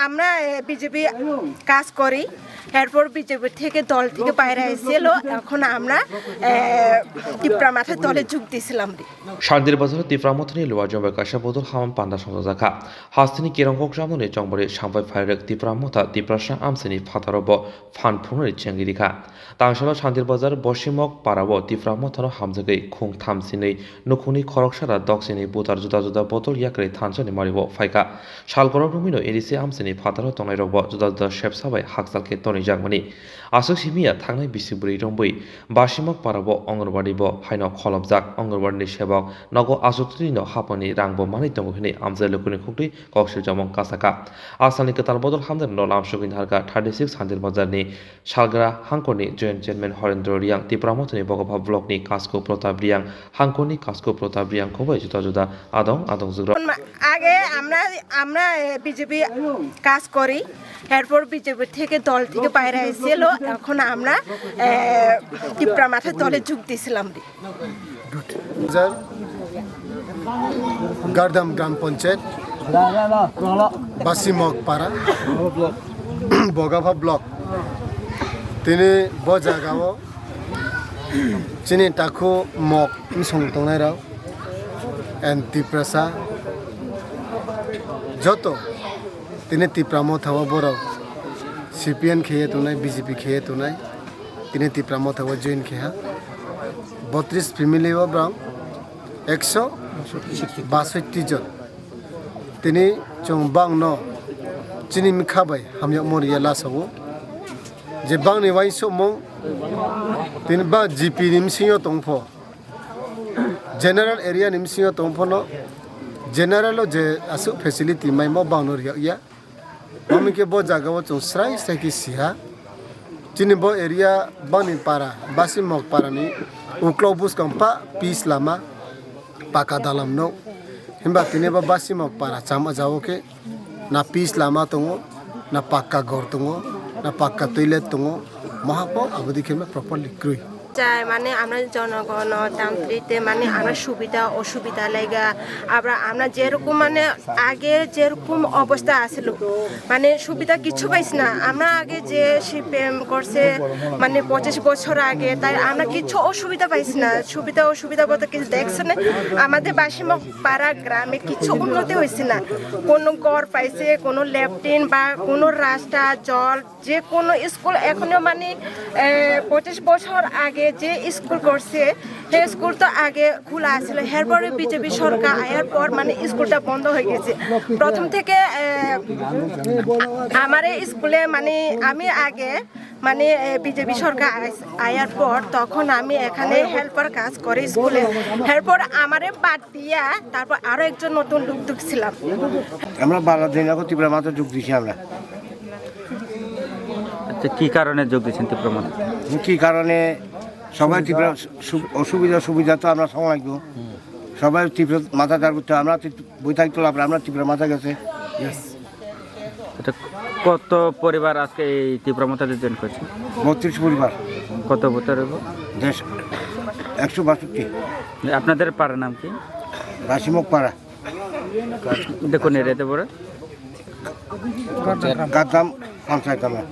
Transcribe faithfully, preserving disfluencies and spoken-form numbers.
আমরা বিজেপি কাজ করি, এরপর বিজেপি থেকে, দল থেকে বাইরে এসে এলো, এখন আমরা এ, তিপ্রা মথা দলে যোগ দিয়েছিলাম। Shantir Bazar Tipra Mothani Luajong bai kaisa bodol haman panda songjajakha. Hasteni kirongkok jamani chongbari sambai phairek Tipra Motha Tiprasa amsini phataro bo phan phungnani chengri rikha. Tangsalo Shantir Bazar Bosimok parao Tipra Mothano hamjagwi khung thamsinwi nukhungni khoroksara doksini butar juda juda bodol yakrwi thansani mario phaikha. Salkorok romino A D C amsini phataro tongnairokbo juda juda sepsa bai hakchal khe tonijakmani. Aswk simiya thangnai bisi bwrwi rombwi Basimok parao Anganwadi bo haino kholopjak. Anganwadi ni sebok nogo aswk twi no hapani rang bo manwi tongo hinwi amjai lukuni khuktwi kok swijamung kasaka. Asalni kwtal bodol hamjani no lamsogwi naharkha thirty six Shantir Bazar ni Salgra hangkorni Joint Chairman Horendra Riang, Tipra Mothani Bogopha Block ni Kasko Pratap Riang, hangkorni Kasko Pratap Riang khobai juda juda adong adong jugra. আগে আমরা আমরা বিজেপি কাজ করি, এরপর বিজেপি থেকে, দল থেকে বাইরে এসে এলো, এখন আমরা এ, তিপ্রা মথা দলে যোগ দিয়েছিলাম। বাজার, গারদাম গ্রাম পঞ্চায়েত, বাসিমগ পাড়া, Bagafa block. Tini bo jagao chini takhu mok bwsong tongnai rok and Tiprasa joto tini Tipra Motha o borok C P M khe ye tongnai, B J P khe ye tongnai. Tini Tipra Motha o join khe ha. Botris family o borok ekso basotti jon. Tini chwng bangno chini bwkha bai hamyakmung rwya lasa o. Je bangni uansukmung, tini ba G P ni bisingo tong pho, general area ni bisingo tong pho no, general o je aswk facility maimo bangno rwyak ya. Mami khe bo jaga o chwng srai srai khe siha. Chini bo area bangni para, Basimog para ni uklok bwskang pa pis lama, paka dalam no. Himba tini bo Basimog para chama jago khe na pis lama tongo, na pakka ghor tongo, na pakka toilet tongo, mohapok aboni khe ma properly kwrwi. চাই মানে আমরা জনগণতান্ত্রিক মানে আমরা সুবিধা অসুবিধা লেগা আমরা আমরা যেরকম মানে আগে যেরকম অবস্থা আছিল মানে সুবিধা কিছু পাইছি না। আমরা আগে যে সিপিএম করছে মানে পঁচিশ বছর আগে, তাই আমরা কিছু অসুবিধা পাইছি না। সুবিধা অসুবিধা বলতে কিছু দেখছে না। আমাদের বাসিমা পাড়া গ্রামে কিছু উন্নতি হয়েছে না। কোনো ঘর পাইছে, কোনো ল্যাট্রিন বা কোনো রাস্তা, জল, যে কোনো স্কুল এখনো মানে এ, পঁচিশ বছর আগে যে স্কুল করছে সেই স্কুল তো আগে খোলা আছিল। এরপরে বিজেপি সরকার আয়ার পর মানে স্কুলটা বন্ধ হয়ে গেছে। প্রথম থেকে এ, আমার এই স্কুলে মানে আমি আগে মানে এ, বিজেপি সরকার আস- আয়ার পর তখন আমি এখানে হেল্পার কাজ করি স্কুলে। এরপর আমারে বাদ দিয়া তারপর আরো একজন নতুন লোক ঢুকছিলাম। আমরা বারো দিন এখন তিপ্রা মথা যোগ দিছি আমরা। আচ্ছা, কি কারণে যোগ দিচ্ছেন তিপ্রা মথা? কি কারণে? সবাই তিপ্রা সু- অসুবিধা সুবিধা তো আমরা সব লাগবো। সবাই তিপ্রা মথা দাঁড় করতে আমরা তো বই থাকতে লাগবে, আমরা তিপ্রা মথা গেছে। এটা কত পরিবার আজকে এই তিপ্রা মথাতে জয়েন করছে? বত্রিশ পরিবার। কত ভোটার হইব? দেশ একশো বাষট্টি। আপনাদের পাড়ার নাম কি? বাসিমগ পাড়া। এটা কোন এরিয়াতে পড়ে? গাদ্দাম পঞ্চায়েত আমার।